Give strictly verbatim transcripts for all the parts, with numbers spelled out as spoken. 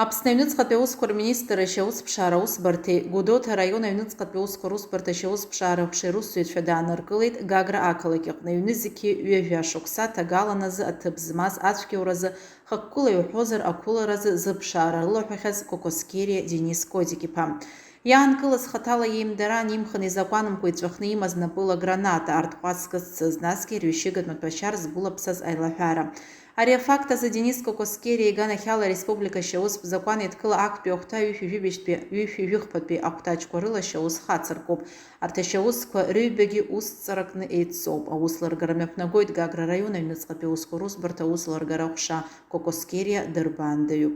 Аԥсны аҩныҵҟатәи аусқәа рминистрра ашьаусԥшаара аусбарҭеи Гәдоуҭа араион аҩныҵҟатәи аусқәа русбарҭа ашьаусԥшаара аҟәшеи русзуҩцәа дааныркылеит Гагра ақалақь аҟны аҩны зқьи ҩажәа шықәса ҭагалан азы аҭыԥ змаз ацәгьауразы, хықәкыла иуҳәозар, ақәыларазы зыԥшаара рылаҳәахьаз Кокоскериа Денис Кодик-иԥа. Иаанкылаз хаҭала иеимдараан имхын изакәанымкәа иҵәахны имаз напыла граната, арҭҟәацга зцыз, насгьы арҩашьыгатә маҭәашьар згәылаԥсаз аилаҳәара. Ари афакт азы Денис Кокоскериа иганахьала ареспублика ашьаустә закәан еидкыла актәи ахәҭа ҩышәи жәибжьтәи, ҩышәи жәыхԥатәи ахәҭаҷқәа рыла ашьаус хацыркуп. Арҭ ашьаусқәа рыҩбагьы усҵаракны еиццоуп. Аус лыргара мҩаԥнагоит Гагра араион аҩныҵҟатәи аусқәа русбарҭа аус лыргара аҟәша Кокоскериа дырбаандаҩуп.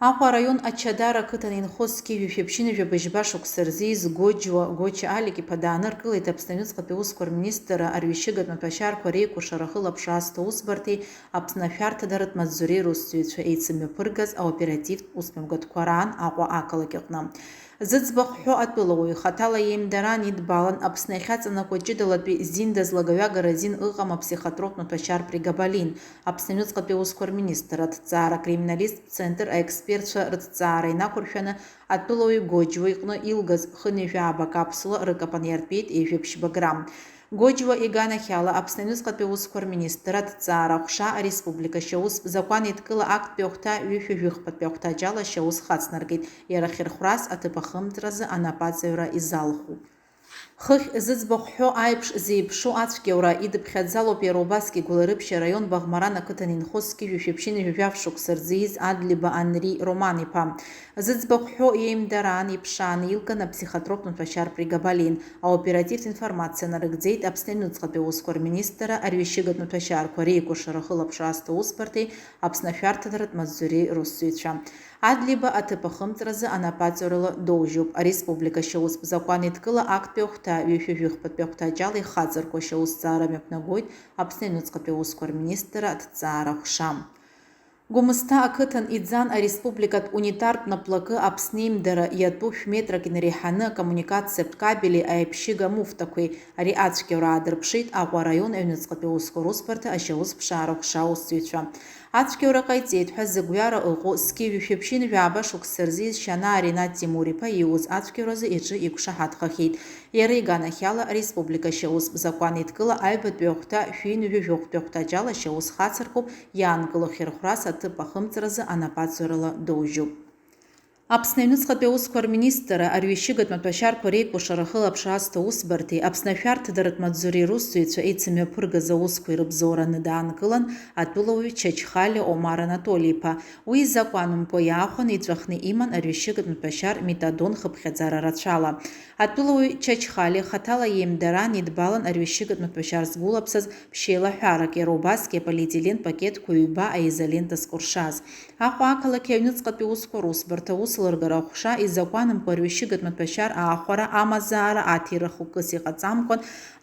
Аҟәа араион Ачадара ақыҭан инхоз зқьи жәшәи ԥшьынҩажәи быжьба шықәса рзы ииз Гоџьуа Гоча Алик-иԥа дааныркылеит Аԥсны аҩныҵҟатәи аусқәа рминистрра арҩашьыгатә маҭәашьарқәа реикәыршара ахылаԥшра аасҭа усбарҭеи Аԥсны ашәарҭадаратә маҵзуреи русзуҩцәа еицымҩаԥыргаз аоперативтә усмҩаԥгатәқәа раан Аҟәа ақалақь аҟны. Зыӡбахә ҳәо атәылауаҩ хаҭала иеимдараан идбалан Аԥсны иахьаҵанакуа ҷыдалатәи зин дазлагаҩагара азин ыҟам аԥсихотроптә маҭәашьар прегабалин, Аԥсны аҩныҵҟатәи аусқәа рминистр, аҭҵаара акриминалисттә центр аекспертцәа рыҭҵаара инақәыршәаны, атәылауаҩ Гоџьуа иҟны илгаз хынҩажәаба капсула рыкапан иартәеит ҩажәи ԥшьба грамм. Гоџьуа иганахьала Аԥсны аҩныҵҟатәи аусқәа рминистр, аҭҵаара аҟәша, ареспублика ашьаустә закәан еидкыла актәи ахәҭа ҩышәи жәыхԥатәи ахәҭаҷ ала ашьаус хацнаркит, иара хьырхәрас аҭыԥ ахымҵразы анапаҵаҩра изалхуп. Хыхь зыӡбахә ҳәо аиԥш зеиԥшу ацәгьаура идыԥхьаӡалоуп иара убасгьы Гәылрыԥшь араион Баӷмаран ақыҭан инхоз зқьи жәшәи ԥшьынҩажәи жәаф шықәса рзы ииз Адлиба Анри Роман-иԥа. Зыӡбахә ҳәо иеимдараан иԥшааны илган аԥсихотроптә маҭәашьар прегабалин. Аоперативтә информациа нарыгӡеит Аԥсны аҩныҵҟатәи аусқәа рминистрра арҩашьыгатә маҭәашьарқәа реикәыршара ахылаԥшра аасҭа усбарҭеи Аԥсны ашәарҭадаратә маҵзуреи русзуҩцәа. Адлиба аҭыԥ ахымҵразы анапаҵаҩрала доужьуп. Ареспублика ашьаустә закәан еидкыла актәи ахәҭа ҩышәи жәыхԥатәи ахәҭаҷ ала ихаҵаркуа ашьаусҭҵаара мҩаԥнагоит Аԥсны аҩныҵҟатәи аусқәа рминистрра аҭҵаара аҟәша. Гәымсҭа ақыҭан иӡан ареспубликатә унитартә наплакы Аԥсны имдара иатәу шә-метрак инареиҳаны акоммуникациатә кабели аиԥшьыга муфтақәеи. Ари ацәгьаура аадырԥшит Аҟәа араион аҩныҵҟатәи аусқәа русбарҭа ашьаусԥшаара аҟәша аусзуҩцәа. Ацәгьаура ҟаиҵеит ҳәа зыгәҩара ыҟоу зқьи жәшәи ԥшьынҩажәи жәаба шықәса рзы ииз Шьанаа Ринат Тимур-иԥа ииуз ацәгьауразы иҿы иқәшаҳаҭхахьеит. Иара иганахьала ареспублика ашьаустә закәан еидкыла аҩбатәи ахәҭа шәи-ҩынҩажәи жәохәтәи ахәҭаҷ ала ашьаус хацыркуп, иаанкыло хьырхәрас аҭыԥ ахымҵразы анапаҵаҩрала доужьуп. Аԥсны аҩныҵҟатәи аусқәа рминистрра арҩашьыгатә маҭәашьарқәа реикәыршара ахылаԥшра аасҭа усбарҭеи Аԥсны ашәарҭадаратә маҵзуреи русзуҩцәа еицымҩаԥыргаз аусқәа ирыбзоураны даанкылан атәылауаҩ Чачхалиа Омар Анатоли-иԥа. Уи изакәанымкәа иаахәаны иҵәахны иман арҩашьыгатә маҭәашьар метадон хыԥхьаӡара рацәала. Атәылауаҩ Чачхалиа хаҭала иеимдараан идбалан арҩашьыгатә маҭәашьар згәылаԥсаз ԥшьеилаҳәарак, иара убасгьы аполиетилен пакетқәа ҩба аизолента зкәыршаз. Аҟәа ақалақь аҩныҵҟатәи аусқәа русбарҭа аус лыргара аҟәша изакәанымкәа арҩашьыгатә маҭәашьар аахәара, амазаара, аҭира хықәкыс иҟаҵамкәан,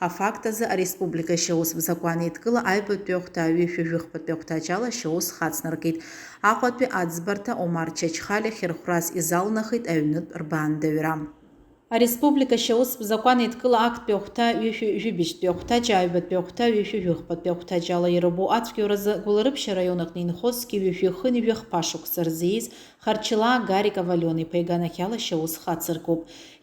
афакт азы ареспублика ашьаустә закәан еидкыла аҩбатәи ахәҭа ҩышәи жәыхԥатәи ахәҭаҷ ала ашьаус хацнаркит. Аҟәатәи аӡбарҭа Омар Чачхалиа хьырхәрас изалнахит аҩнытә рбаандаҩра. Ареспублика ашьаустә закәан еидкыла актәи ахәҭа ҩышәи жәибжьтәи ахәҭаҷ, аҩбатәи ахәҭа ҩышәи жәыхԥатәи ахәҭаҷ ала ирбоу ацәгьауразы Гәылрыԥшь араион аҟны инхоз зқьи жәшәи хынҩажәи хԥа шықәса рзы ииз Харчылаа Гарик Авалион-иԥа иганахьала ашьаус хацыркуп.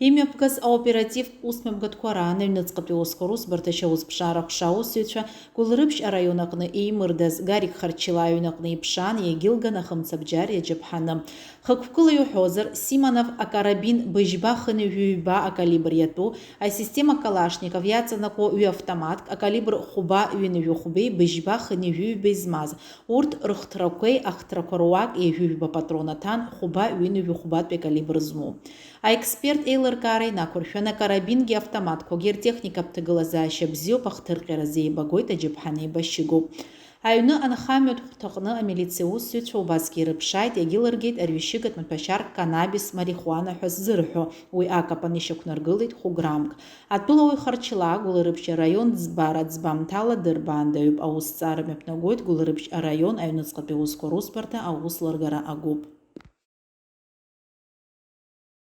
Имҩаԥгаз аоперативтә усмҩаԥгатәқәа раан аҩныҵҟатәи аусқәа русбарҭа ашьаусԥшаара аҟәша аусзуҩцәа Гәылрыԥшь араион аҟны еимырдаз Гарик Харчылаа иҩны аҟны иԥшаан, иагьылган ахымцабџьар иаџьаԥҳаны. Хықәкыла иуҳәозар, Симонов акарабин быжьба хынҩажәи ҩба акалибр иатәу, асистема Калашников иаҵанакуа ҩ-автоматк, акалибр хәба ҩынҩажәи хәбеи быжьба хынҩажәи ҩбеи змаз, урҭ рыхҭрақәеи ахҭрақәа руак ҩажәи жәба патрон аҭан, хәба ҩынҩажәи хәбатәи акалибр змоу. Аексперт еилыркаара инақәыршәан, акарабингьы автоматқәагьы ртехникатә ҭагылазаашьа бзиоуп, ахҭырҟьаразы еибагоит, аџьаԥҳаны еибашьыгоуп. Аҩны анхамҩатә хәҭаҟны амилициа усзуҩцәа убасгьы ирыԥшааит, иагьылыргеит арҩашьыгатә маҭәашьар канабис, марихуана ҳәа ззырҳәо, уи акапан ишьақәнаргылеит хә-граммк. Атәылауаҩ Харчылаа Гәылрыԥшь араион ӡбара ӡбамҭала дырбаандаҩуп, аусҭҵаара мҩаԥнагоит Гәылрыԥшь араион аҩныҵҟатәи аусқәа русбарҭа аус лыргара агәыԥ.